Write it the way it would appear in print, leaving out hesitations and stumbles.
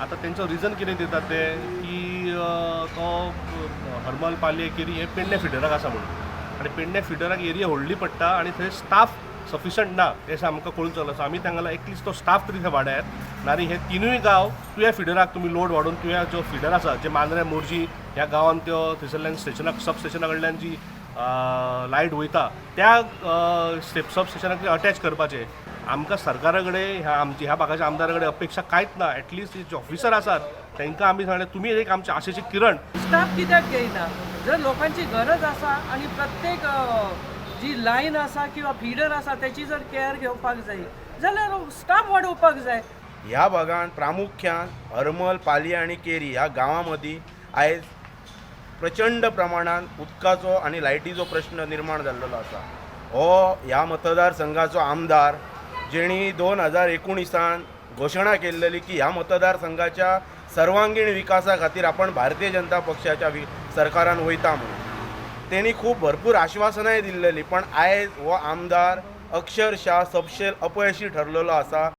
आतां तेंचो रिजन कितें दितात ते की तो हरमल पालये केरी हे पेडणे फिडराक आसा म्हणून आनी पेडणे फिडराक एरिया व्हडली पडटा आनी थंय स्टाफ सफिशंट ना हें आमकां कळून चल्लां. सो आमी तांकां एटलिस्ट तो स्टाफ तरी थंय वाडयात, नारी हे तिनूय गांव तुया फिडराक तुमी लोड वाडोवन तुया जो फिडर आसा जे मांद्रे मोरजी ह्या गांवांत त्यो थंयसरल्यान स्टेशनाक सब स्टेशना कडल्यान जी लायट वयता त्या सब स्टेशनाक अटॅच करपाचें. आमकां सरकारा कडेन ह्या आमच्या ह्या भागाच्या आमदारा कडेन अपेक्षा कांयच ना. एटलिस्ट जे ऑफिसर आसात तांकां आमी सांगलें तुमी एक आमचे आशेचे किरण. स्टाफ कित्याक घेयना जर लोकांची गरज आसा आनी प्रत्येक जी लायन आसा किंवा फिडर आसा तेची जर केअर घेवपाक जाय जाल्यार स्टाफ वाडोवपाक जाय. ह्या भागान प्रामुख्यान हरमल, पाली आनी केरी ह्या गांवां मदीं आयज प्रचंड प्रमाणान उदकाचो आनी लायटीचो प्रश्न निर्माण जाल्लो आसा. हो ह्या मतदारसंघाचो आमदार जेणी 2019 घोशणा केल्लेली की ह्या मतदारसंघाच्या सर्वांगीण विकासा खातीर आपण भारतीय जनता पक्षाच्या सरकारान वयता म्हणून तेणी खूब भरपूर आश्वासनाय दिल्लेली, पण आयज हो आमदार अक्षरशः सपशेल अपयशी ठरलेलो आसा.